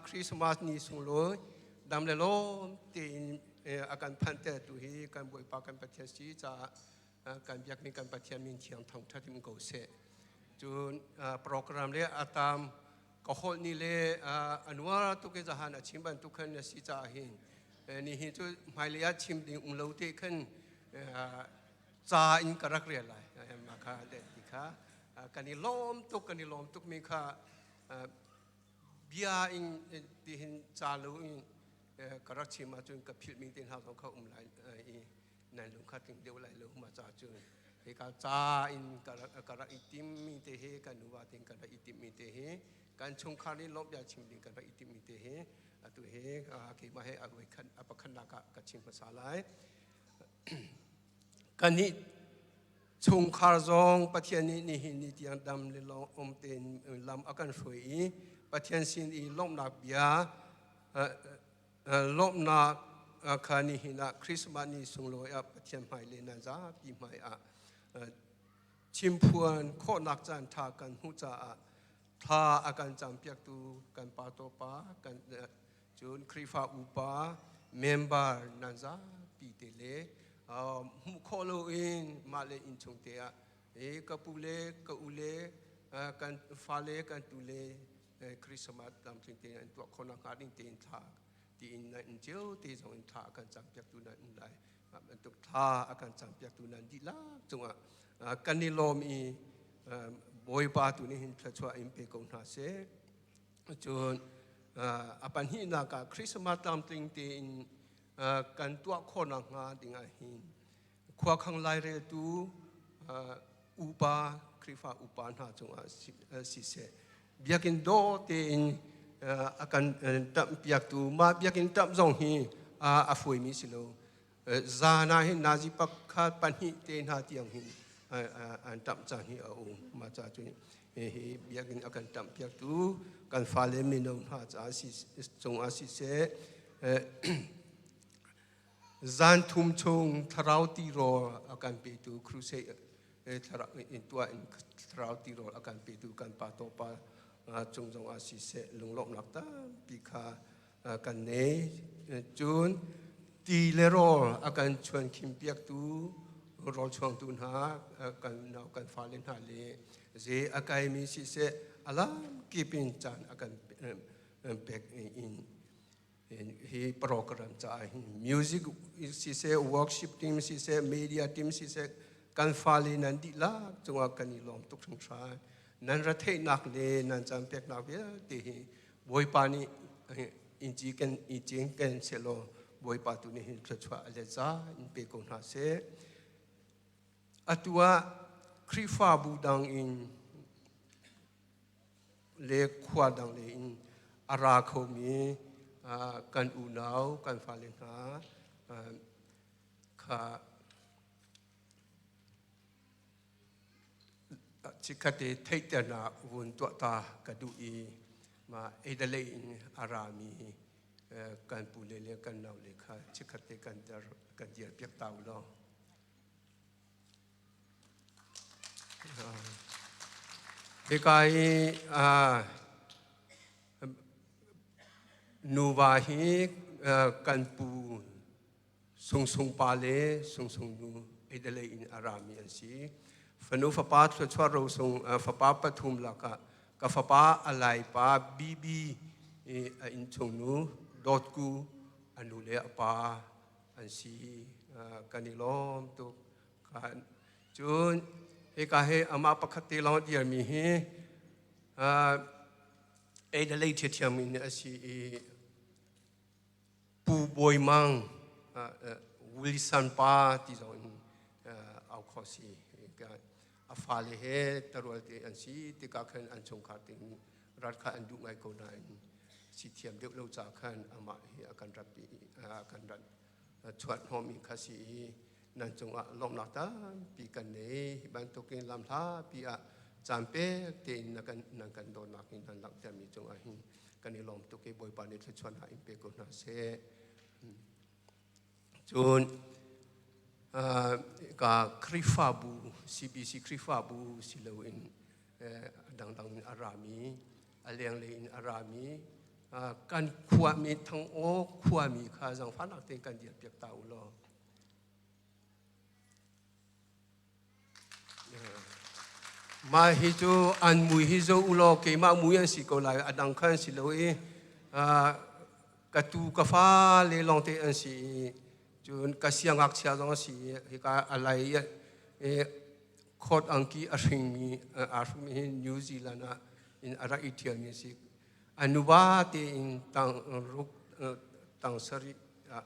Christmas ni sunglawi dam le lawm tein a kan phanhtertu hi kan Bawipa kan Pathian si caah kan biakmi kan Pathian min thiang thangṭhat in ko seh. Cun program le a tam ka holh ni le a nuar tuk i zahan a chim bantuk khan na si caah hin ni hi cu hmailei ah chim ding um lo te khan ca in ka rak rel lai ma kha ti kha kan i lawm tuk kan i lawm tuk mi kha bia in tihin ca lo in ka rak chim ahcun ka philhmi te hna zong kha um lai i nan lung kha tling deuh lai lo ma ca cun hika ca in ka rak i timmi te hi kan nuva tin ka rak i timmi te hi kan chungkhar nih lawmh bia chim ding kan rak i timmi te hi atu hi keimah he a pakhatnak ah ka chim hmasa lai. Kannih Chungkhar zong Pathian nih nihin ni tiang dam le um tein lam a kan hruai i Pathian sin i lawmhnak bia lawmhnak kha nihin ah Christmas ni sunglawi ah Pathian hmai le nan zapi hmai ah chimphuan khawhnak caan ṭha kan hmuh caah thla a kan campiaktu kan pa pa kan cun Khrihfa upa member nan zapi te le hmuh khawh loin mah le innchung te ah ka pu le ka u le kan fale kan tu le Christmas lamtling te an tuah khawh nakhnga ding tein thla tiin na in cio te zong in thla a kan campiaktu nan um lai bantuk thla a kan campiaktu nan dihlak cungah kan i lawm i Bawipa tu nih hin thluachuah in pe ko hna seh. Cun a pahnihnak ah Christmas tlamtling tein kan tuah khawh nakhnga ding ah hin khuakhang laireltu upa Khrihfa upa hna cungah siseh biakinn dawh tein a kan ṭamhpiaktu mah biakinn ṭamh zong hi a fawi si lo. Zan ah hin nazi pakhat pahnih te hna tiang hin an ṭamh caan hi a um. Mah ca cun hi biakinn a kan ṭamhpiaktu kan fale mino hna caah cungah siseh zan thum chung thlarau tirawl a kan petu crusade thlarau in tuah in thlarau tirawl a kan petu kan pa topa cung zongah siseh lunglawmhnak tampi kha kan nei. Cun ti le rawl a kan chuan khimpiaktu rawl chuangtu hna kan nau kan fale hna le ze a kaimi siseh a lam kip in caan a kan pek in hi program caah hin music siseh worship team siseh media team siseh kan fale nan dihlak cungah kan i lawm tuk hringhran. Nan retheihnak le nan caan peknak vialte hi Bawipa nih in ciken i cinken sehlaw Bawipa tu nih hin thluachuah a let za in pe ko hna seh. Atu ah Khrihfabu dang in le khua dang le in a ra khomi kan unau kan fale hna kha Chikkhatte theihternak vun tuah ta ka duh i mah eidalei in a rami kan pule le kan naule kha chikkhatte kan kan dirpiak ta u law. Hika hi nuva hi kan pu Sungsung pa le sungsung nu eidalei in a rami an si. Fanu fapa thluachuah rosung fapa pathum lakah ka fapa a laipa Bibi a innchung nu Dawtku a nu le a pa an si. Kan i lawm tuk. Cun hika hi amah pakhat te lawng a dirmi hi eidalei ṭhiaṭhiam in a si i Pu Bawi Mang, Wilson pa ti zong in au khawh si. A fale he tarual te an si tikah khan an chungkhar ting rat kha an duh ngai ko nain si thiam deuh lo ca khan amah hi a kan rat a kan rat chuat hnawhmi kha si i nan cungah lawmhnak tampi kan nei. Hi bantukin lam hlapi ah caan pek tein na kan nan kan dawtnak in nan langhtermi cungah hin kan i lawm tuk i Bawipa nih thluachuahnak in pe ko hna seh. Cun ka Khrihfabu CBC Khrihfabu si loin dangdang in a rami a lenglei in a rami Kan khuami thang aw khuami kha zangfahnak tein kan dir piak ta u law. Mah hi cu an mui hi zo u law keimah mui an si ko lai, a dang kha an si lo i ka tu ka fa le lawngte an si i cun ka siangngakchia zong a si i hika a lai i khawt angki a hringmi aa hrumi hi New Zealand ah in a rak i ṭhialmi a si. A nuva tein tang ruk tang sarih ah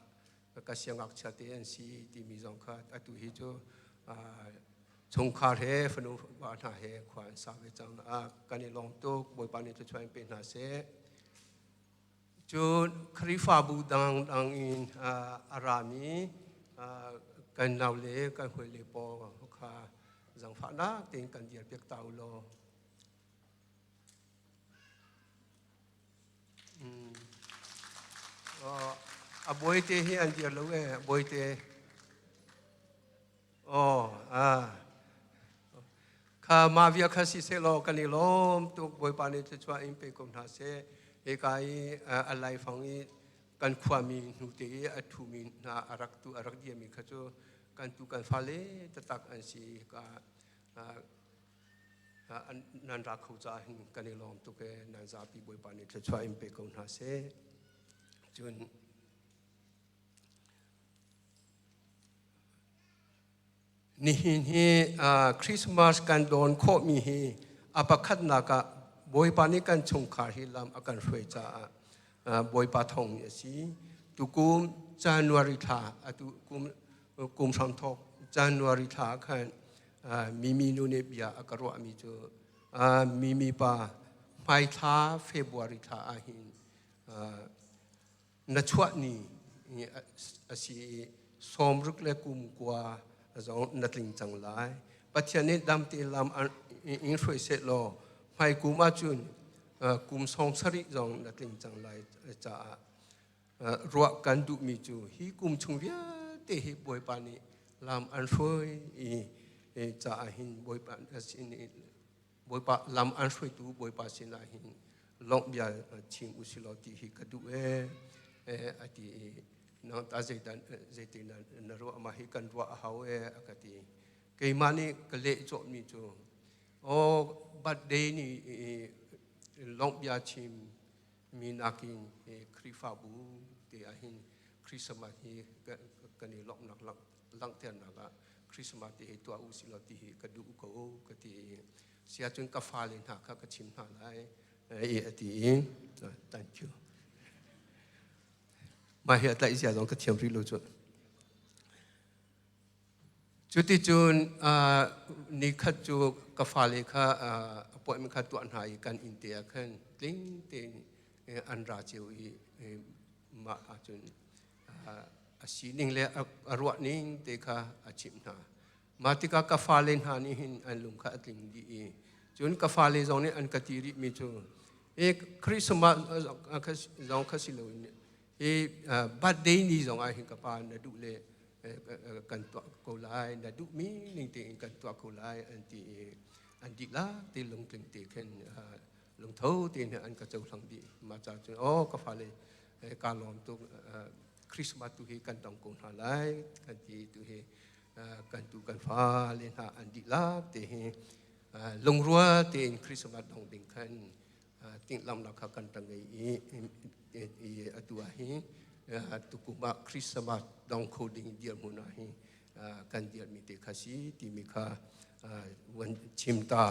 ka siangngakchia te an si timi zong kha atu hi cu chungkhar he fanu va hna he khua an sa ve cang. Kan i lawm tuk. Bawipa nih thluachuah in pe hna seh. Cun Khrihfabu dangdang in a rami kan naule kan hawile pawl kha zangfahnak tein kan dirpiak ta u law. A bawite hi an dir lo e, a bawite. Oh, ah. Kha mah via kha si seh law kan i lawm tuk. Bawipa nih thluachuah in pe ko hna seh. Hika i a laifang i kan khuami hnute i a ṭhumi hna a rak tu a rak dirmi kha cu kan tu kan fale taktak an si. Ka nan ra kho caah hin kan i lawm tuk e. Nan zapi Bawipa nih thluachuah in pe ko hna seh. Cun Nihin hi Christmas kan dawn khawhmi hi a pakhatnak ah Bawipa nih kan chungkhar hi lam a kan hruai caah Bawipa thawngmi a si. Tukum January thla, atu kum kum hramthawk January thla khan Mimi nu nih bia a ka ruahmi cu Mimi pa hmaithla February thla ah hin na chuah ni a si i sawmruk le kum kua zong na tling cang lai. Pathian nih dam te lam in hruai seh law hmai kum ahcun kum sawm sarih zong na tling cang lai caah ruah kan duhmi cu hi kum chung vialte hi Bawipa nih lam an hruai i caah hin Bawipa sin Bawipa lam an hruaitu Bawipa sinah hin lawmh bia chim u si law ti hi ka duh ee a ti i nang ta zeidan zeitin na ruah ma hi kan ruah a hau ee a ka ti. Keimah nih ka leh cawhmi cu aw birthday ni lawmh bia chim mi nakin Khrihfabu te ah hin Christmas hi kan i lawmhnak langhternak ah Christmas te hi tuah u si law ti hi ka duh ko ka ti i sia cun ka fale hna kha ka chim hna lai i a ti i thank you. Mah hi a tlaih zia zong ka thiam rih lo cu. Cuticun nikhat cu ka fale kha appointment kha tuah hna i kan inn te ah khan tling tein an ra cio i mah ahcun a sining le a ruah ning te kha a chimh hna. Mah tikah ka fale hna nih hin an lung kha a tling dih i cun ka fale zong nih an ka ti rihmi cu i Christmas zong kha si loin hi birthday ni zong ah hin ka pa na duh le kan tuah ko lai, na duhmi ning tein kan tuah ko lai an ti i an dihlak te lungtling te khin lungtho tein an ka cohlang dih. Mah ca cun oh ka fale ka lawm tuk, Christmas tu hi kan dong ko hna lai kan ti. Tu hi kan tu kan fale hna an dihlak te hi lungrua tein Christmas dong ding khan tinglamnak kha kan rak ngei i atu ah hi tukum ah Christmas dong kho ding dirhmun ah hi kan dirmi te kha si timi kha van chim ta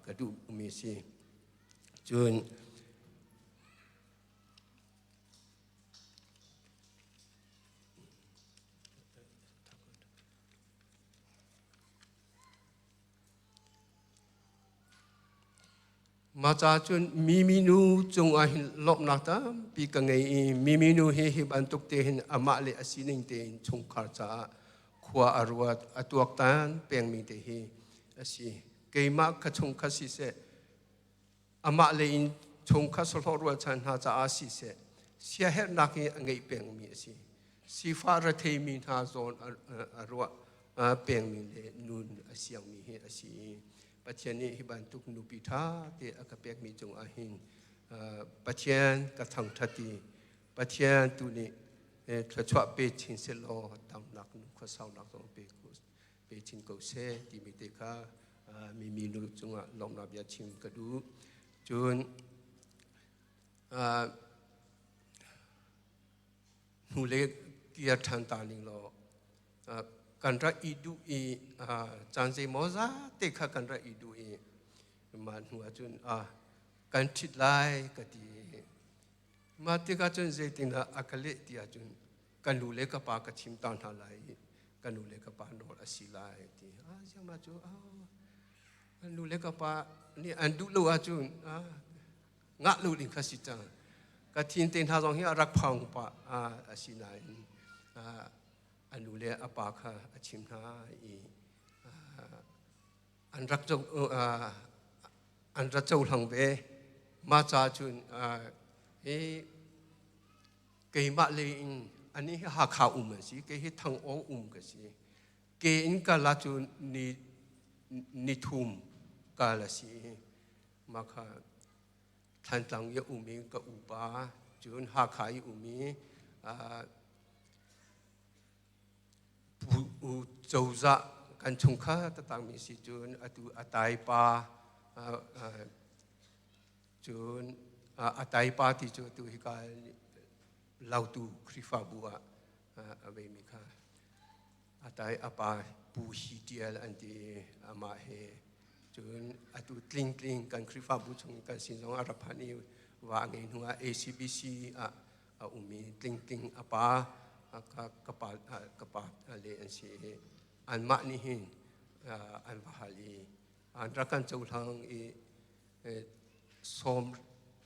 ka duhmi si. Cun Mah ca cun mi minu cungah hin lawmhnak tampi ka ngei i mi minu hi hi bantuk te hin amah le a sining tein chungkhar caah khua a ruat, a tuaktan pengmi te hi a si. Keimah ka chungkhat siseh, amah le in chungkhat sahlawh rualchan hna caah siseh, siaherhnak hi a ngeih pengmi a si. Sifah retheimi hna zawn a ruah pengmi le nun a siangmi hi a si. Pathian nih hi bantuk nupi ṭha te a ka pekmi cungah hin Pathian ka thangṭhat i Pathian tu nih thluachuah pe chin sehlaw damnak khuasaunak zong pe pe chin ko seh timi te kha mimi nu cungah lawmhnak bia chim ka duh. Cun hnulei kir ṭhan ta ning law kan rak i duh i caan zeimawzat te kha kan rak i duh i mah hnu ahcun kan ṭhit lai ka ti. Mah tikah cun zeitindah a ka leh ti ahcun ka nu le ka pa ka chim ta hna lai i ka nu le ka pa nawl a si lai ti. Ah, siang mah cu ah, nu le ka pa nih an duh lo ahcun ah, ngah lo ding kha si cang. Ka thin te hna zong hi a rak phang pah a si nain a nu le a pa kha a chim hna i an rak an ra cohlang ve. Mah ca cun hi keimah lei in ani hi Hakha um an si, kei hi Thangawng um ka si. Ke in kal ahcun ni ni thum kal a si. Mah kha Thlantlang i a um i ka upa cun Hakha i um i cozah kan chungkhar tatangmi si cun atu a taipa cun a taipa ti cu atu hika Lautu Khrihfabu ah a veimi kha a tai a pa Pu Hi Tial an ti amah he cun atu tling tling kan Khrihfabu chung kan sin zong a rak phan i wa ngei hnu ah ACBC ah a um i tling tling a pa ka pa ka pa le an si i anmah nih hin an va hal i an rak kan cohlang i sawm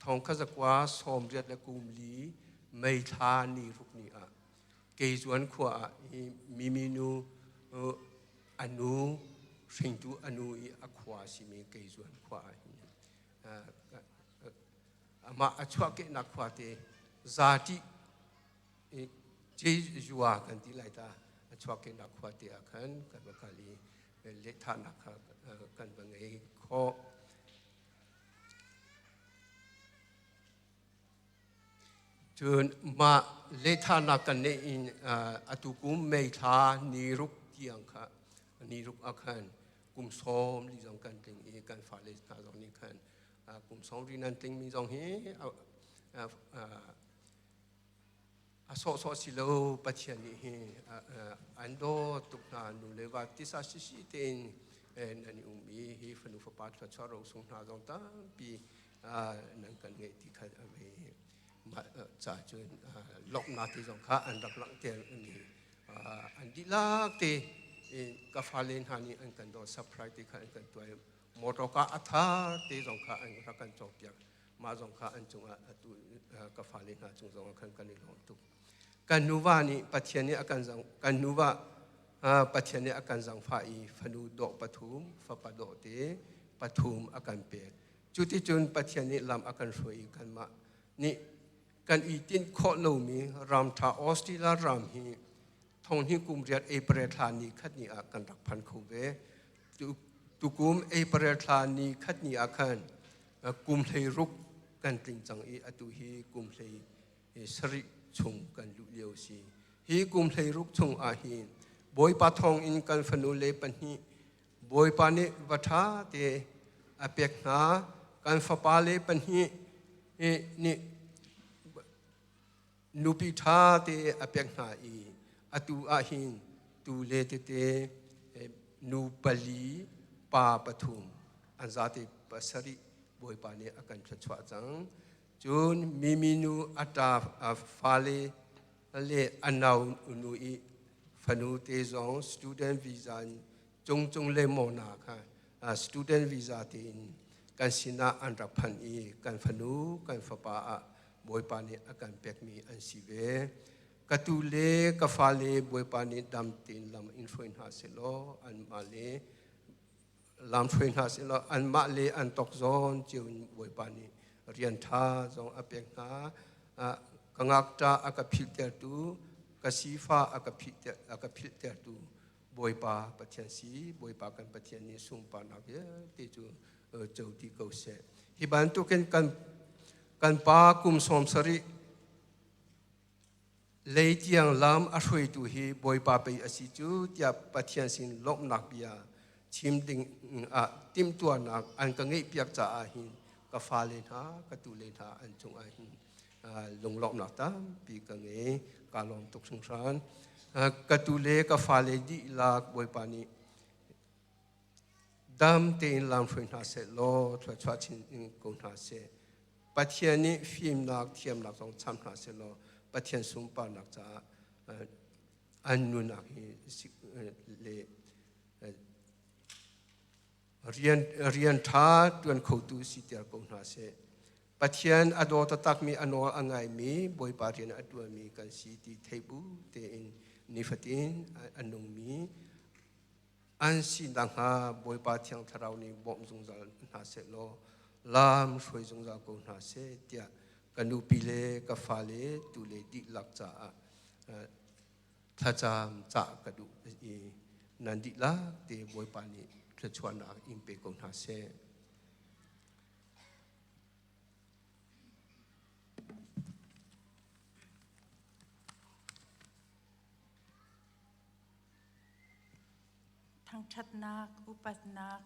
thong kha zakua sawm riat le kum li mei thla ni ruk ni ah keizuan khua ah i miminu anu hringtu anu i a khua simi keizuan khua ah hin amah a chuahkehnak khua te zati Jejua kan ti lai ta a chuahkehnak khua te ah khan kan va kal i lehthahnak kha kan va ngei khawh. Cun mah lehthahnak kan neih in atu kum May thla ni ruk tiang kha ni ruk ah khan kum sawm li zong kan tling i kan fale hna zong nih khan kum sawm ri nan tlingmi zong hi a sawhsawh si lo. Pathian nih hi an dawt tuk hna. Nu le va tisa sisi tein nan i um i hi fanu fapa thluachuah rosung hna zong tampi nan kan ngeih ti kha a ve ca cun lawmhnak ti zong kha an rak langhter mi an dihlak te ka fale hna nih an kan dawt, surprise ti kha an kan tuah, motor a thar te zong kha an rak kan cawkpiak. Mah zong kha an cungah atu ka fale hna cung zong ah khan kan i lawm tuk. Kan nuva nih Pathian nih a kan zang kan nuva Pathian nih a kan zangfah i fanu dawh pathum, fapa dawh te pathum a kan pek. Cuticun Pathian nih lam a kan hruai i kanmah nih kan i tinh khawh lomi ramṭha Australia ram hi thonghnih kum riat April thla ni khat ni ah kan rak phan kho ve. Tukum April thla ni khat ni ah khan kum hlei ruk kan tling cang i atu hi kum hlei sarih chung kan luh lio si. Hi kum hlei ruk chung ah hin Bawipa thawng in kan fanu le pahnih Bawipa nih va ṭha te a pek hna. Kan fapa le pahnih nih nupi ṭha te a pek hna i atu ah hin tu le tete nu pali pa pathum an zate pasarih Bawipa nih a kan thluachuah cang. Cun mimi nu a ṭa fale le a nau nu i fanu te zong student visa in cungcung le mona kha student visa tein kan sinah an rak phan i kan fanu kan fapa ah Bawipa nih a kan pekmi an si ve. Ka tu le ka fale Bawipa nih dam tein lam in hruai hna sehlaw anmah le lam hruai hna sehlaw anmah le an tok zawn cio in Bawipa nih rian ṭha zong a pek hna. Ka ngakṭah a ka philhtertu, ka sifa a ka philhtertu Bawipa Pathian si. Bawipa kan Pathian nih sunparnak vialte cu co ti ko seh. Hi bantukin kan Kan pa kum 70 lei tiang lam a hruaitu hi Bawipa pei a si cu tiah Pathian sin lawmhnak bia chim ding ah timhtuahnak an ka ngeihpiak caah hin ka fale hna ka tule hna an cungah hin lunglawmhnak tampi ka ngei. Ka lawm tuk hringhran. Ka tule ka fale dihlak Bawipa nih dam tein lam hruai hna seh law thluachuah chin ko hna seh. Pathian nih fimnak thiamnak zong cham hna seh law Pathian sunparnak caah an nunnak hi le rian ṭha ṭuan khotu siter ko hna seh. Pathian a daw taktakmi a nawl a ngaimi Bawipa rian a ṭuanmi kan si ti theih bu tein nifatin a nungmi an si nakhnga Bawipa Thiang Thlarau nih bawmh zungzal hna seh law lam hruai zungzal ko hna seh tiah ka nupi le ka fale tule dihlak caah thlacam cah ka duh i nan dihlak te Bawipa nih thluachuahnak in pe ko hna seh. Thangṭhatnak, upatnak,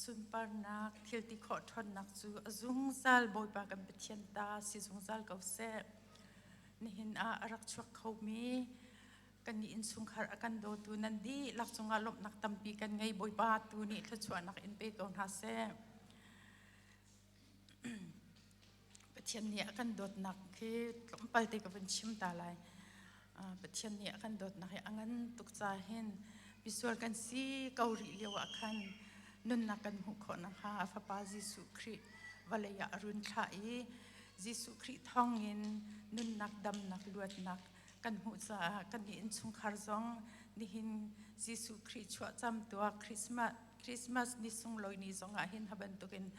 sunparnak, thilti khawh ṭhawnnak cu a zungzal Bawipa kan Pathian ta si zungzal ko seh. Nihin ah a rak chuak khomi kan nih innchungkhar a kan dawtu nan dihlak cungah lawmhnak tampi kan ngei. Bawipa tu nih thluachuahnak in pe ko hna seh. Pathian nih a kan dawtnak khi tlawmpal te ka vun chim ta lai. Pathian nih a kan dawtnak hi a ngan tuk ca hin misual kan si ko rih lio ah khan nunnak kan hmuh khawh nakhnga a Fapa Jesuh Khrih vawlei ah a run thlah i Jesuh Khrih thawngin nunnak, damnak, luatnak kan hmuh caah kan nih innchungkhar zong nihin Jesuh Khrih chuahcam tuak Christmas Christmas ni sunglawi ni zong ah hin ha bantukin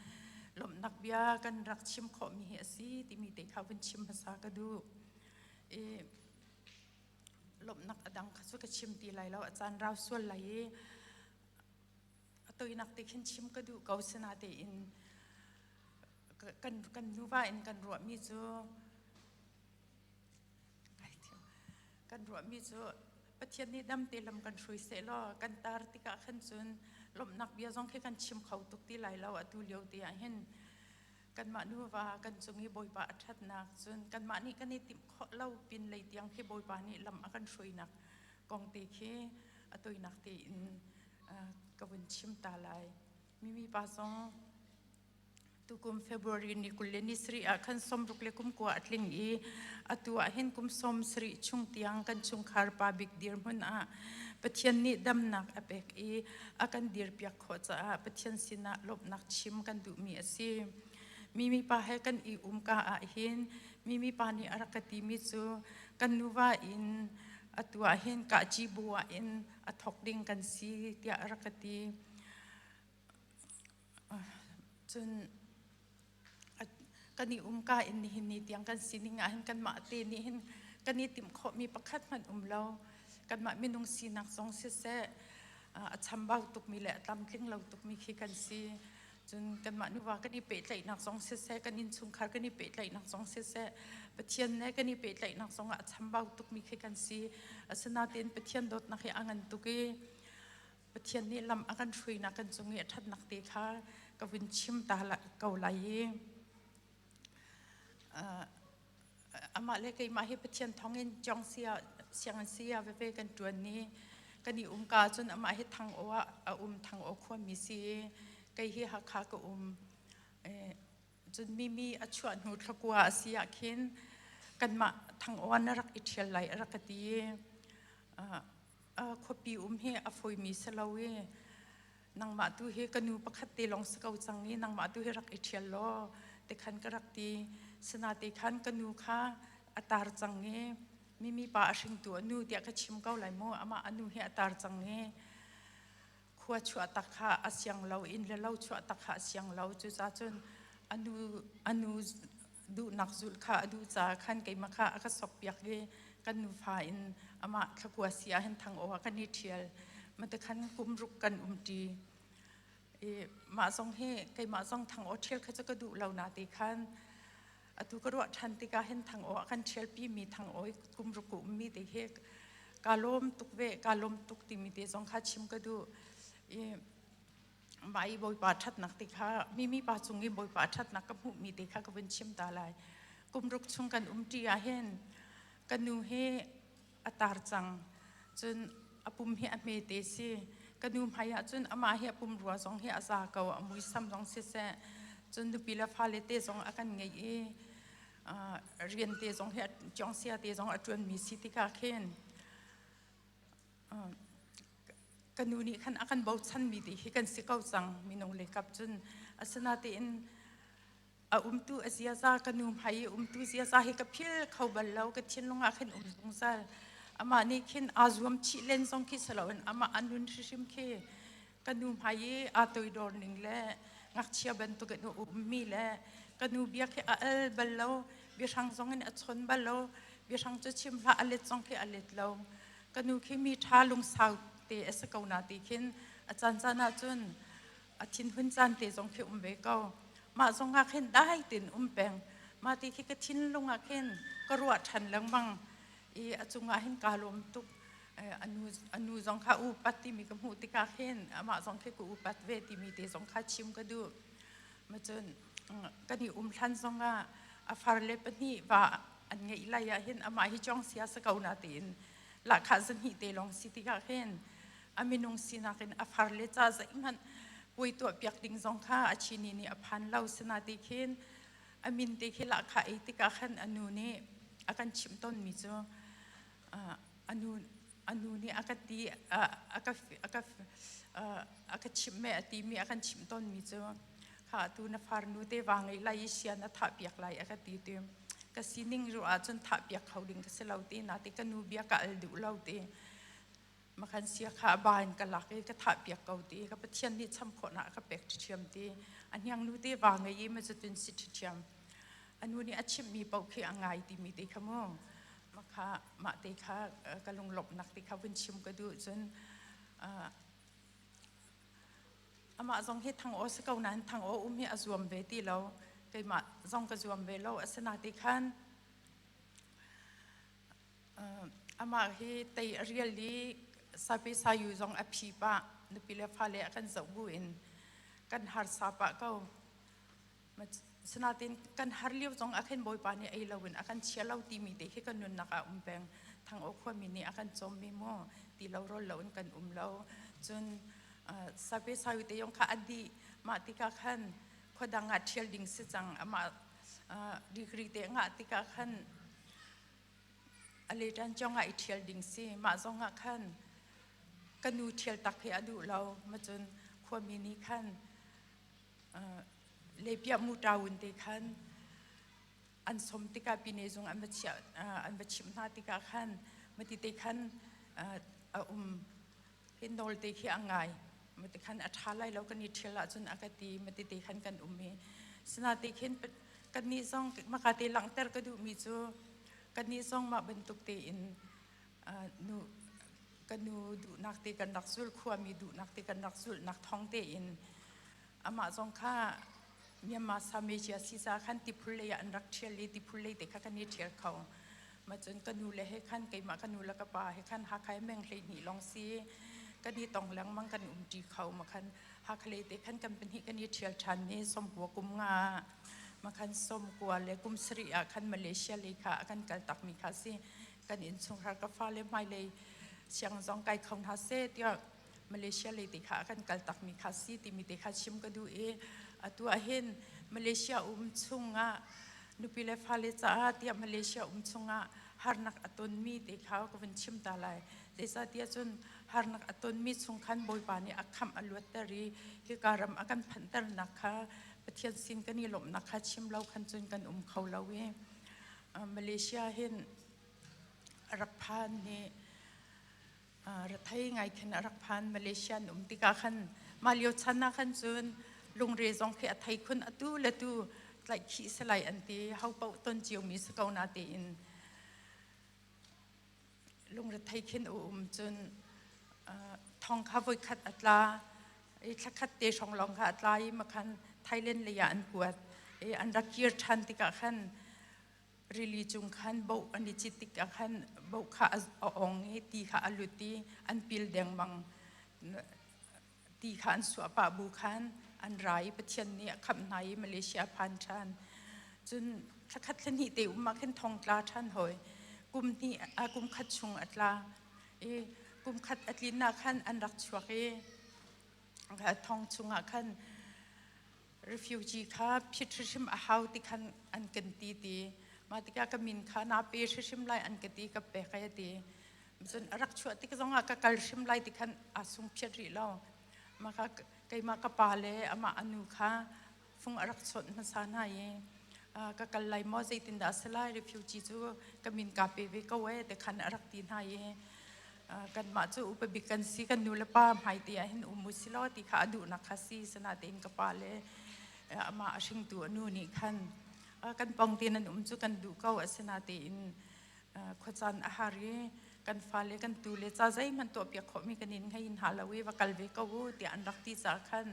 lawmhnak bia kan rak chim khawhmi hi a si timi te kha vun chim hmasa ka duh. I lawmhnak a dang kha cu ka chim ti lai lo a caan rau sual lai i a toinak te khin chim ka duh ko sinatein kan kan nuva in kan ruahmi cu Kan ruahmi cu Pathian nih dam te lam kan hrui seh law kan tar tikah khan cun lawmhnak bia zong khi kan chim kho tuk ti lai lo atu lio te ah hin kanmah nuva kan cung i Bawipa a ṭhatnak cun kanmah nih kan i timh khawh lo pin lei tiang khi Bawipa nih lam a kan hruainak kong te khi a toinak tein ka vun chim ta lai. Mimi pa zong Tukum February ni 27 ah khan 69 a tling i atu ah hin kum 70 chung tiang kan chungkhar pa bik dirhmun ah Pathian nih damnak a pek i a kan dirpiak khawh caah Pathian sinah lawmhnak chim kan duhmi a si. Mimi pa he kan i umka ah hin Mimi pa nih a rak ka timi cu kan nuva in atu ah hin kahci bu ah in a thawk ding kan si tiah a rak ka ti. Cun kan i umka in nihin ni tiang kan sining ah hin kanmah te nih hin kan i timh khawhmi pakhat hmanh um lo. Kanmah minung sinak zong siseh a chambau tukmi le a tlamtling lo tukmi khi kan si. Cun kanmah nuva kan i pehtlaihnak zong siseh, kan innchungkhar kan i pehtlaihnak zong siseh, Pathian le kan i pehtlaihnak zong ah a chambau tukmi khi kan si. Asinain Pathian dawtnak hi a ngan tuk i Pathian nih lam a kan hruainak kan cung i a ṭhatnak te kha ka vun chim ta ko lai i amah le keimah hi Pathian thawngin Jong sia sianginn saya veve kan ṭuan ni kan i umka cun amah hi Thang Aw ah a um Thang Aw khuami si i kei hi Hakha ka um cun mimi a chuah hnu thlakua a si ah khin kanmah Thang Aw na rak i ṭhial lai a rak ka ti i Khuapi um hi a fawimi si lo i nangmah tu hi ka nu pakhat te lawng si ko cang i nangmah tu hi rak i ṭhial law tikhan ka rak ti. Sinate khan ka nu kha a tar cang i mimi pa a hringtu a nu tiah ka chim ko lai mu. Amah a nu hi a tar cang i khua chuah tak kha a siang lo, inn le lo chuah tak kha a siang lo. Cucaah cun a nu duhnak zulh kha a duh caah khan keimah kha a ka sokpiak i kan nufa in amah thlakua si ah hin thang aw ah kan i ṭhial. Mate khan kum ruk kan umṭi. I mah zong hi keimah zong thang aw ṭhial kha cu ka duh lo na ti khan. Atu ka ruah ṭhan tikah hin thang aw a kan ṭhialpi mi thang aw i kum ruk ka ummi te hi kaa lawm tuk ve, kaa lawm tuk timi te zong kha chim ka duh. I mah i Bawipa ṭhatnak te kha mimi pa cung i Bawipa ṭhatnak ka hmuhmi te kha ka vun chim ta lai. Kum ruk chung kan umṭi ah hin ka nu hi a tar cang. Cun a pum hi a hmete si. Ka nu hmai ah cun amah hi a pumrua zong hi a za ko, a muisam zong siseh. Cun nupi le fale te zong a kan ngeih i rian te zong hi ṭiangsia te zong a ṭuanmi si tikah khin ka nu nih khan a kan bochanmi te hi kan si ko cang minung le kap cun. Asinain a umtu a ziaza, ka nu hmai i umtu ziaza hi ka phil kho bal lo, ka thinlung ah khin um zungzal. Amah nih khin aa zuam chih len zong khi si loin amah a nun hrimhrim khi ka nu hmai i aa toidor ning le ngakchia bantukin a ummi le ka nu bia khi a al bal lo, biahrang zong in a chawn bal lo, biahrang cu chim hlah, a let zong khi a let lo. Ka nu khi mi ṭha lungsau te a si ko na ti khin a caan caan ah cun a thinhun caan te zong khi um ve ko. Mah zong ah khin dai tin um peng. Mah ti khi ka thinlung ah khin ka ruah ṭhan lengmang i a cungah hin kaa lawm tuk. Anu zong kha upat timi ka hmuh tikah khin amah zong khi ka upat ve timi te zong kha chim ka duh. Macun kan i um hlan zong ah a far le pahnih va an ngeih lai ah hin amah hi cawng sia sa ko na tiin lahkhah zahnih te lawng si tikah khin a minung sinak in a far le ca zeihmanh puai tuah piak ding zong kha a chini nih a phan lo. Sina ti khin a min te khi lahkhah ei tikah khan a nu nih a kan chimh tawnmi cu a nu nih a ka ti, a ka chimh me a timi a kan chimh tawnmi cu kha tu na farnu te va ngei lai i sia na thah piak lai a ka ti. Ti ka sining ruah ahcun thah piak kho ding ka si lo ti na ti ka nu bia ka al duh lo ti. Makhan sia kha a ba in ka lak i ka thah piak ko ti. Ka Pathian nih cham khawhnak a ka pek ṭhiam ti. A hniang nu te va ngei i ma cutun si ṭhiam. A nu nih a chimhmi paoh khi a ngai timi te kha mu makha mah te kha ka lunglawmhnak te kha vun chim ka duh. Cun amah zong hi thang aw si ko nain thang aw um hi a zuam ve ti lo, keimah zong ka zuam ve lo. Asina ti khan amah hi tei a rial i sapi sayu zong a phi pah, nupi le fale a kan zoh bu in kan harsa pah ko. Sinain kan har lio zong ah khin Bawipa nih ei loin a kan chia lo timi te khi kan nunnak ah um peng. Thang aw khuami nih a kan cawmmi mu ti lo rawl loin kan um lo. Cun sape sawi te yong kha a dih mah tikah khan khuadang ah ṭhial ding si cang. Amah degree te ngah tikah khan a leṭan cong ah i ṭhial ding si. Mah zong ah khan ka nu ṭhial tak hi a duh lo. Macun khuami nih khan Lepiah mutawun te khan an som tikah pine zung an va chiah, an va chimh hna tikah khan mati te khan a um hi nawl te khi a ngai. Mati khan a ṭha lai lo kan i ṭhial ahcun a ka ti. Mati te khan kan um i sina te khin kannih zong maka te langhter ka duhmi cu kannih zong mah bantuk tein nu ka nu duhnak te kan rak zul, khuami duhnak te kan rak zulhnak thawng tein amah zong kha Myanmar Samecia sisa khan tiphul lei ah an rak ṭhial i tiphul lei te kha kan i ṭhial kho. Ma cun ka nu le he khan, keimah ka nu le ka pa he khan Hakha meng 12 lawng si kan i tong lengmang, kan umṭi kho. Ma khan Hakha lei te khan kan pahnih kan i ṭhial ṭhan ni 90 kum nga ma khan 90 le kum sarih ah khan Malaysia lei kha a kan kal takmi kha si. Kan innchungkhar ka fale hmailei siang zong kai kho hna seh tiah Malaysia lei te kha a kan kal takmi kha si timi te kha chim ka duh i atu ah hin Malaysia um chungah nupi le fale caah tiah Malaysia um chungah harnak a tonmi te kha ka vun chim ta lai. Zeicahtiah cun harnak a tonmi chung khan Bawipa nih a khamh, a luatter i hika ram a kan phanhternak kha Pathian sin kan i lawmhnak kha chim lo khan cun kan um kho lo i Malaysia hin a rak phan ni rethei ngai khin a rak phan. Malaysia an um tikah khan mah lio chan ah khan cun lungre zong khi a thei khun, atu le tu tlaihkhih salai an ti, ho paoh ton ciomi si ko na tiin lungrethei khin a um. Cun thong kha voikhat a tla i thlakhat te hrawng lawng kha a tla i makhan Thailand lei ah an kuat i an rak kir ṭhan tikah khan. Rili cung khan boh an i cit tikah khan boh kha a ong i ti kha a lut i an pil dengmang. Ti kha an suah pah bu khan an ra i Pathian nih a khamh hna i Malaysia a phan ṭhan. Cun thlakhat thlahnih te um ah khin thong tla ṭhan hawi. Kum hnih kum khat chung a tla i kum khat a tlin ah khan an rak chuak i thong chungah khan refugee kha phit hrimhrim a hau ti khan an kan ti ti. Mah tikah ka min kha naa pe hrimhrim lai an ka ti ka pek ai a ti. Cun a rak chuah tik zongah ka kal hrim lai ti khan aa sung phiat rih lo. Mah kha keimah ka pa le amah a nu kha fung a rak chawnh hmasa hna i ka kal lai maw zeitindah a si lai refugee cu ka min kaa pe ve ko ee ti khan a rak ti hna i kanmah cu upa bik kan si kan nu le pa hmaite ah hin um u si law ti kha a duhnak kha si sinain ka pa le amah a hringtu a nu nih khan kan pong te nan um cu kan duh ko asinatein khuacaan a har i kan fale kan tu le ca zeihmanh tuahpiak khawhmi kan in ngei hna lo i va kal ve ko u tiah an rak ti caah khan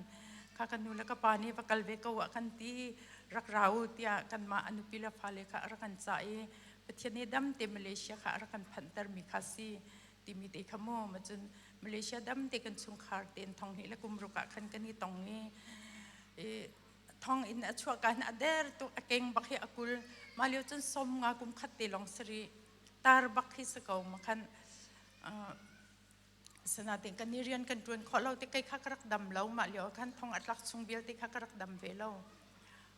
kha kan nu le ka pa nih va kal ve ko ah kan ti rak ra u tiah kanmah a nupi le fale kha a rak kan cah i Pathian nih dam te Malaysia kha a rak kan phanhtermi kha si timi te kha mu ma cun Malaysia dam te kan chungkhar tein thong hnih le kum ruk ah khan kan i tong i thong in a chuah ka hin a der tuk a keng bak hi a kul ma lio cun som nga kum khat te long sari tar bak hi si ko ma khan sanatin kan i rian kan tuan khawh lo te kai kha ka rak dam lo ma lio khan thong a tlak chung vialte kha ka rak dam ve lo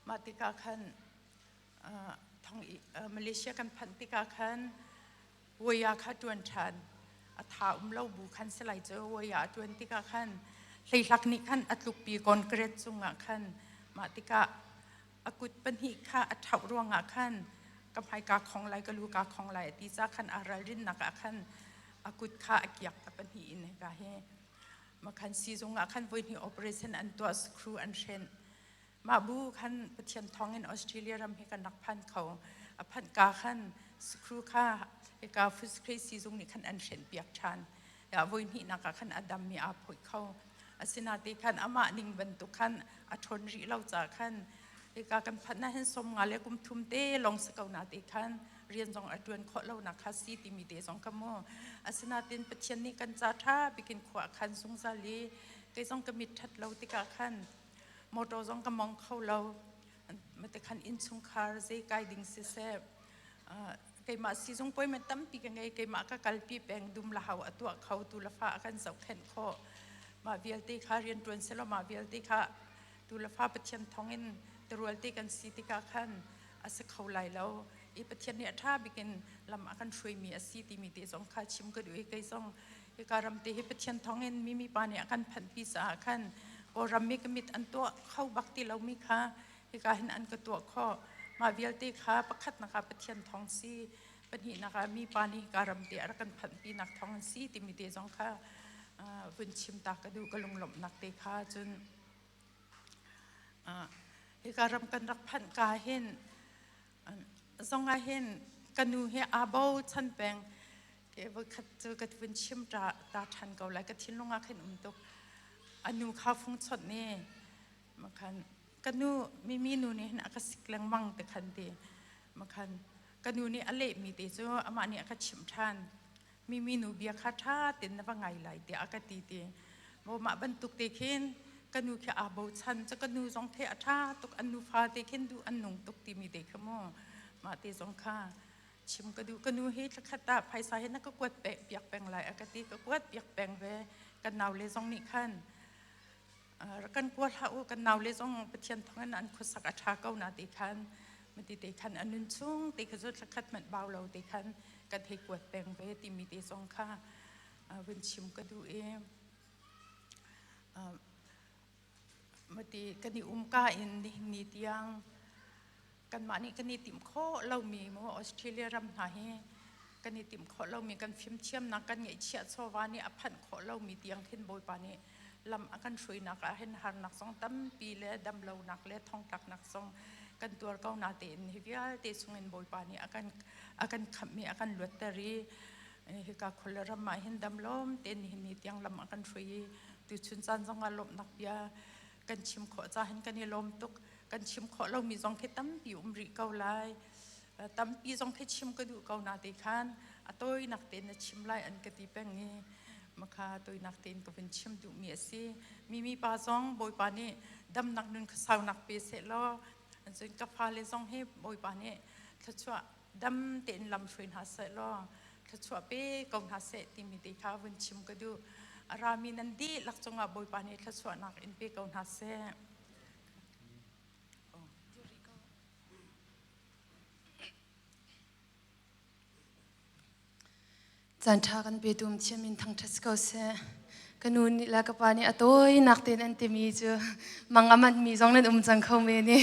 ma tikah khan thong Malaysia kan phanh tikah khan Waya kha ṭuan ṭhan a tha um lo bu khan si lai cu Waya a ṭuan tikah khan hleihlak nih khan a tlukpi concrete cungah khan mah tikah a kut pahnih kha a ṭhauh ruangah khan ka hmai kaa khong lai ka lu kaa khong lai a ti ca khan aa ralrinnak ah khan a kut kha a kiak a pahnih in hika hi makhan siizung ah khan voihnih operation an tuah screw an hrenh Mah bu khan Pathian thawngin Australia ram hi kan rak phan kho. A phanh ka khan screw kha hika Footscray siizung nih khan an hrenhpiak ṭhan. Ya voi hnihnak ah khan a dam i aa phoih kho. Asinate khan amah ning bantuk khan a ṭhawn rih lo caah khan hika kan phanh ah hin som nga le kum thum te lawng si ko na te khan rian zong a ṭuan khawh lo nak kha si timi te zong ka mu. Asinain Pathian nih kan ca ṭha bikin khua a khan zungzal i kei zong ka mit ṭhat lo tikah khan motor zong ka mong kho lo mate khan innchungkhar zei kai ding siseh keimah sizung appointment tampi ka ngei keimah ka kalpi peng dum la hau a tuah kho tu la fa a kan zohkhenh khawh mah vialte kha rian ṭuan selaw mah vialte kha tu la fa Pathian thawngin terual te kan si tikah khan a si kho lai lo i Pathian nih a ṭha bikin lam a kan hruaimi a si timi te zong kha chim ka duh i kei zong Hika ram te hi Pathian thawngin mimi pa nih a kan phanhpi caah khan Kawlram mi ka mit an tuah kho bak ti lomi kha hika hin an ka tuah khawh. Mah vialte kha pakhatnak ah Pathian thawng si, pahnihnak ah mi pa nih hika ram te a rak kan phanhpi nak thawng an si timi te zong kha vun chim ta ka duh ka lunglawmhnak te kha cun hika ram kan rak phanh ka hin zong ah hin ka nu hi aa bochan peng ke voikhat cu ka vun chim ta ta ṭhan ko lai ka thinlung ah khin um tuk a nu kha fung chawt ni makhan ka nu mimi nu nih hin a ka sik lengmang te khan ti makhan ka nu nih a leh mi te cu amah nih a ka chimh ṭhan mimi nu bia kha ṭha tein na va ngai lai tiah a ka ti ti maw mah bantuk te khin ka nu khi aa bochan cu ka nu zong the a ṭha tuk an nufa te khin duh an nung tuk timi te kha mu mah te zong kha chim ka duh ka nu hi thlakhat ah phaisa hi na ka kuat piak peng lai a ka ti ka kuat piak peng ve kan nau le zong nih khan kan kua hlah u kan nau le zong Pathian thawngin an khuasak a ṭha ko na ti khan mati te khan a nun chung te kha cu thlakhat hmanh bau lo te khan kan hei kuat peng ve timi te zong kha vun chim ka duh i mati kan i umka in nihin ni tiang kanmah nih kan i timh khawh lomi mu Australia ram hna hi kan i timh khawh lomi kan fimthiamnak kan ngeihchiah chawva nih a phanh khawh lomi tiang khin Bawipa nih lam a kan hruainak ah hin harnak zong tampi le damlonak le thongtlaknak zong kan tuar ko na tein hi vialte chungin Bawipa nih a kan a kan khamh i a kan luatter i hika khua ram ah hin damlawm tein nihin ni tiang lam a kan hruai i tuchun caan zong ah lawmhnak bia kan chim khawh ca hin kan i lawm tuk kan chim khawh lomi zong khi tampi um rih ko lai. Tampi zong khi chim ka duh ko na te khan a tawinak tein na chim lai an ka ti peng i makha tawinak tein ka vun chim duhmi a si. Mimi pa zong Bawipa nih damnak nun saunak pe seh law cun ka fale zong hi Bawipa nih thluachuah dam tein lam hruai hna seh law thluachuah pe ko hna seh timi te kha vun chim ka duh. A rami nan dihlak cungah Bawipa nih thluachuahnak in pe ko hna seh. Caan ṭha kan petu thiam in thangṭhat si ko seh. Ka nu nih le ka pa nih a tawinak tein an timi cu mang a manhmi zong nan um cang kho men i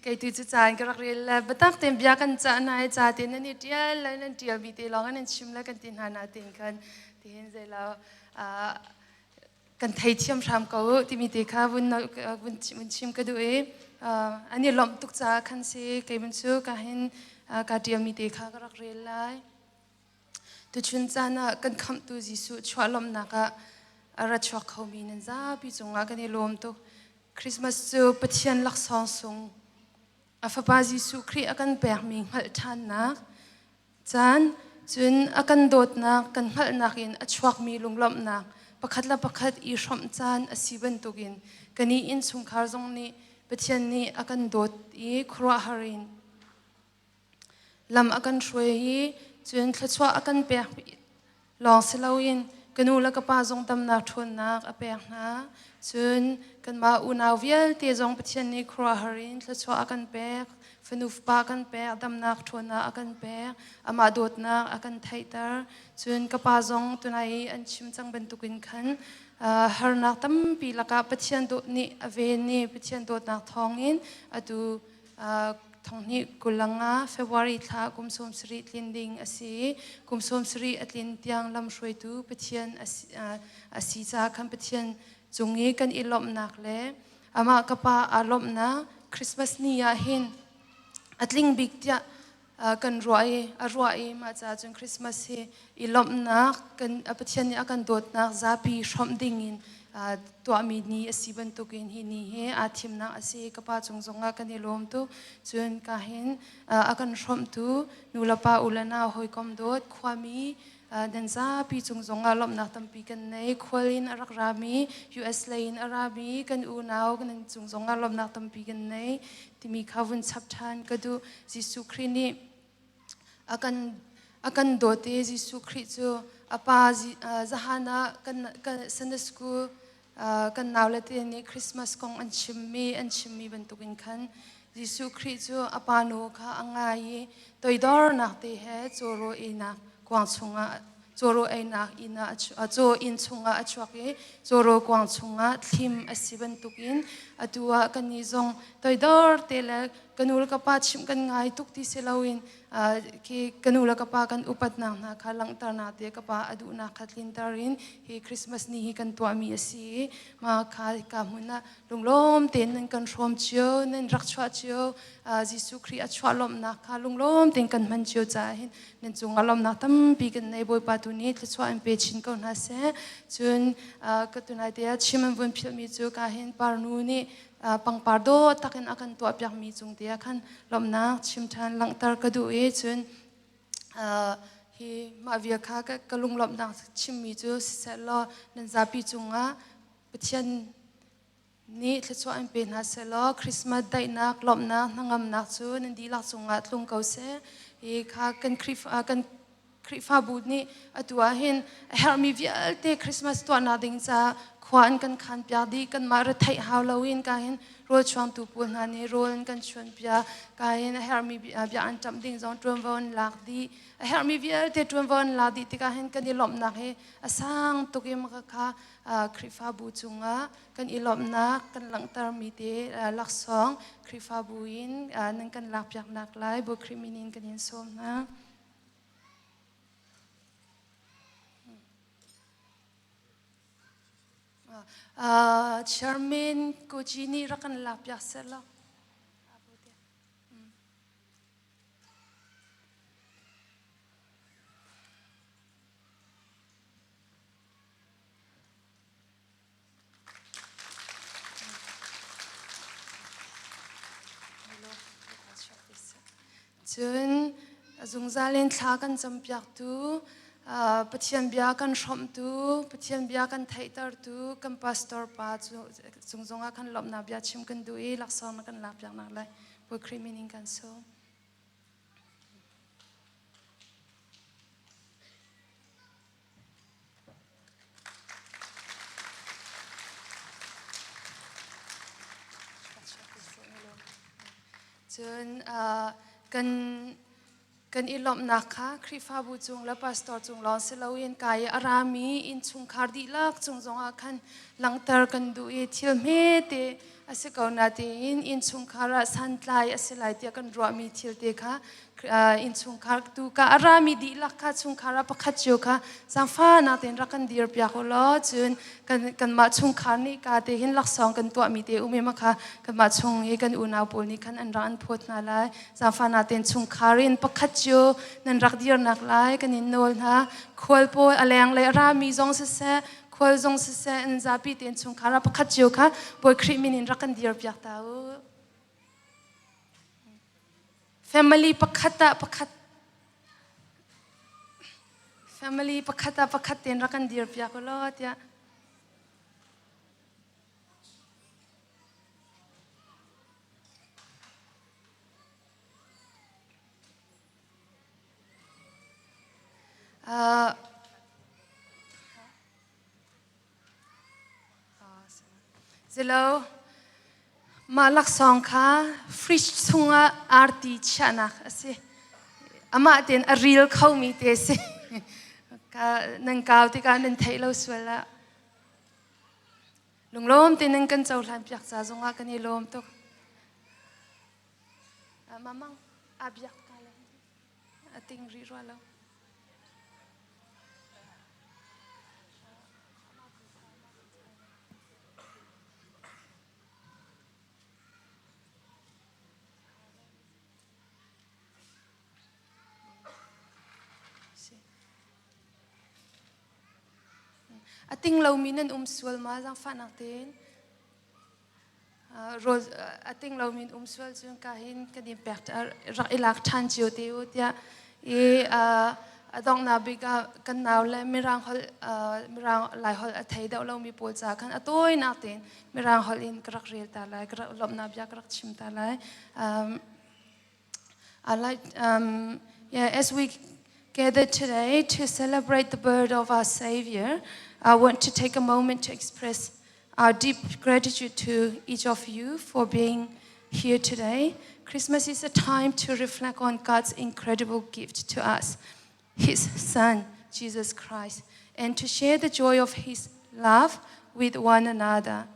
kei tu cu caan ka rak rel le biatak tein bia kan cah hna i ca tein nan i ṭial le nan ṭialmi te lawng in nan chim le kan ti hna na tein khan tihin zeilo kan theithiam hram ko u timi te kha vun vun chim ka duh i an i lawmh tuk caah khan si kei cu ka hin ka ṭialmi te kha ka rak rel lai. Tuchun caan ah kan khamhtu Jesuh chuah lawmhnak ah a ra chuak khomi nan zapi cungah kan i lawm tuk. Christmas cu Pathian laksawng sung a fapa Jesuh Khrih a kan pekmi hngalh ṭhannak Caan cun a kan dawtnak kan hngalhnak in a chuakmi lunglawmhnak pakhat le pakhat i hrawmh caan a si bantukin kannih innchungkhar zong nih Pathian nih a kan dawt i khuaruahhar in lam a kan hruai i cun thluachuah a kan pek lawng si loin ka nu le ka pa zong damnak ṭhawnnak a pek hna. Cun kanmah unau vialte zong Pathian nih khuaruahhar in thluachuah a kan pek, fanu fapa a kan pek, damnak ṭhawnnak a kan pek, amah dawtnak a kan theihter. Cun ka pa zong tunai i an chim cang bantukin khan harnak tampi lakah Pathian dawt nih a ven i Pathian dawtnak thawngin atu Thonghnih 25 February thla kum 70 tlin ding a si. Kum 70 a tlin tiang lamhruaitu Pathian a si caah khan Pathian cung i kan i lawmhnak le amah ka pa aa lawmhnak Christmas ni ah hin a tling bik tiah kan ruah i a ruah i mah caah cun Christmas hi i lawmhnak kan Pathian nih a kan dawtnak zapi hrawmh ding in tuahmi ni a si bantukin hi ni hi aa thimnak a si. Ka pa cung zongah kan i lawm tuk. Cun ka hin a kan hrawmhtu nu le pa u le nau hawikom dawt khuami nan zapi cung zongah lawmhnak tampi kan nei. Khual in a rak rami US lei in a rami kan unau nan cung zongah lawmhnak tampi kan nei timi kha vun chap ṭhan ka duh. Jesuh Khrih nih a kan dawt i Jesuh Khrih cu a pa zahan ah kan Sunday school kan naule te nih Christmas kong an chimmi bantukin khan Jesuh Khrih cu a pa nu kha a ngai i toidornak te he cawraw einak kuang chungah cawraw einak inn ah caw inn chungah a chuak i cawraw kuang chungah thlim a si bantukin atu ah kannih zong toidor te le ka nu le ka pa chimh kan ngai tuk ti si loin khi ka nu le ka pa kan upatnak hna kha langhternak te ka pa a duhnak kha tlinter in hi Christmas ni hi kan tuahmi a si i ma kha ka hmun ah lunglawm tein nan kan hrawm cio nan rak chuah cio Jesuh Khrih a chuah lawmhnak kha lunglawm tein kan hman cio caah hin nan cungah lawmhnak tampi kan nei. Bawipa tu nih thluachuah in pe chin ko hna seh. Cun ka tunai te ah chim an vun philhmi cu ka hin parnu nih pangpar dawh takin a kan tuahpiakmi cung te ah khan lawmhnak chim ṭhan langhter ka duh i cun hi mah vial kha ka lunglawmhnak chimmi cu siseh law nan zapi cungah Pathian nih thluachuah in pe hna seh law Christmas daihnak lawmhnak hnangamnak cu nan dihlak cungah tlung ko seh. Hi kha kan Khrihfa kan Khrihfabu nih atu ah hin a herhmi vialte Christmas tuahnak ding caah khua an kan khan piak dih. Kanmah retheih hau loin ka hin rawl chuangtu pawl hna nih rawl an kan chuan piak. Ka hin a herhmi bia an ṭamh ding zong ṭuanvo an lak dih. A herhmi vialte ṭuanvo an lak dih tikah hin kan i lawmhnak hi a sang tuk i maka kha Khrihfabu cungah kan i lawmhnak kan langhtermi te laksawng Khrihfabu in nan kan lakpiaknak lai Bawi Khrih min in kan in sawm hna. Chairman Koji nih rak kan lakpiak seh law. Cun zungzal in thla kan campiaktu, Pathian bia kan hrawmhtu, Pathian bia kan theihtertu kan pastor pa cung zongah khan lawmhnak bia chim kan duh i laksawng na kan lakpiaknak lai Bawi Khrih min in kan sawm. Cun kan kan i lawmhnak kha Khrihfabu cung le pastor cung lawng si loin kai i a rami innchungkhar dihlak cung zongah khan langhter kan duh i thil hmete a si ko natein innchungkhar ah santlai a si lai tiah kan ruahmi thil te kha innchungkhar tu ka a rami dihlak kha chungkhar ah pakhat cio kha zaangfahnak tein rak kan dir piak u law cun kan kanmah chungkhar nih ka te hin laksawng kan tuahmi te um i kha kanmah chung i kan unau pawl nih khan an rak an phawt hna lai zaangfahnak tein chungkhar in pakhat cio nan rak dirnak lai kan in nawl hna khual pawl a leng le a rami zong siseh khual zong siseh an zapi tein chungkhar ah pakhat cio kha Bawi Khrih min in rak kan dir piak ta u. Family pakhat ah pakhat family pakhat ah pakhat tein rak kan dir piak u law tiah Uh, Zilo, mah laksawng kha fridge chungah arti chiahnak a si. Amah tein a ril khomi te a si. Ka, nan kau tikah nan theih lo sual ah. Lunglawm tein nan kan cohlan piak ca zongah kan i lawm tuk. Mamang, a biak ka le. A ting rih rua lo. A ting lomi nan um sual ma zaangfahnak tein rawl a ting lomi um sual cun ka hin kan in pek rak i lak ṭhan cio te u tiah i a donghnak bik ah kan nau le mirang holh mirang lai holh a thei deuh lomi pawl ca khan a tawinak tein mirang holh in ka rak rel ta lai ka rak lawmhnak bia ka rak chim ta lai I like yeah as we gather today to celebrate the birth of our Savior I want to take a moment to express our deep gratitude to each of you for being here today. Christmas is a time to reflect on God's incredible gift to us, His Son, Jesus Christ, and to share the joy of His love with one another.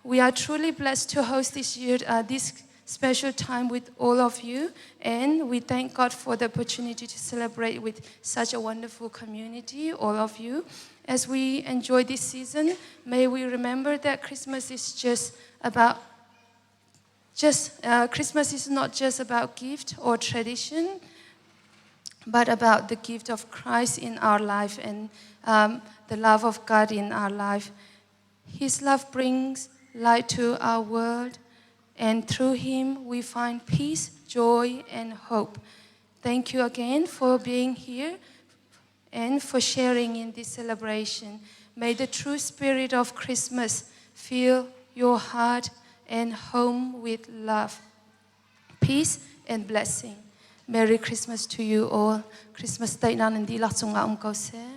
We are truly blessed to host this year, uh, this special time with all of you, and we thank God for the opportunity to celebrate with such a wonderful community, all of you. As we enjoy this season, may we remember that Christmas is just about just uh, Christmas is not just about gift or tradition, but about the gift of Christ in our life and um, the love of God in our life. His love brings light to our world, and through Him we find peace, joy, and hope. Thank you again for being here and for sharing in this celebration. May the true spirit of Christmas fill your heart and home with love, peace, and blessing. Merry Christmas to you all. Christmas Day na nan dihlak cungah um ko seh.